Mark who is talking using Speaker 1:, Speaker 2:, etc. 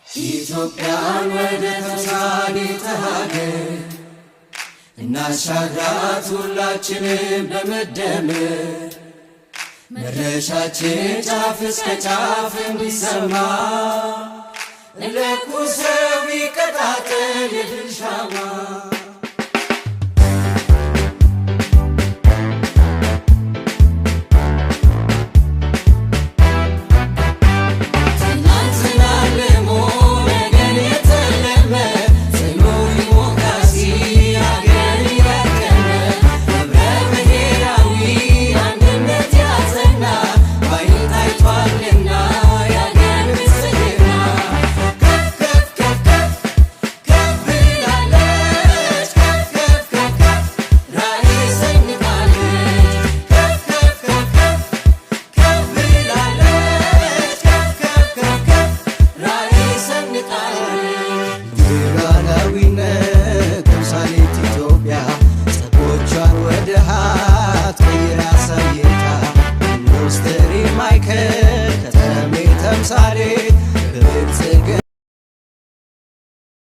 Speaker 1: ኢትዮጵያን ወደ ተምሳሌተ ሀገር እናሻግራት ሁላችንም በመደመር፣ መድረሻችን ጫፍ እስከ ጫፍ እንዲሰማ እንለኩሰው ይቀጣጠል የድል ሻማ። ትናንትና አልሞ ነገን የተለመ፣ ጽኑ ዲሞክራሲ ሀገር ያቀመ፣ ህብረ ብሔራዊ አንድነት ያጸና፣ ባይን ታይቷልና የአገር ብልጽግና። ከፍ ከፍ ከፍ ከፍ ከፍ ብላለች፣ ከፍ ከፍ ከፍ ከፍ ራዕይ ሰንቃለች። ከፍ ከፍ ከፍ ከፍ ከፍ ብላለች፣ ከፍ ከፍ ከፍ ከፍ ራዕይ ሰንቃለች። ሉዓላዊነት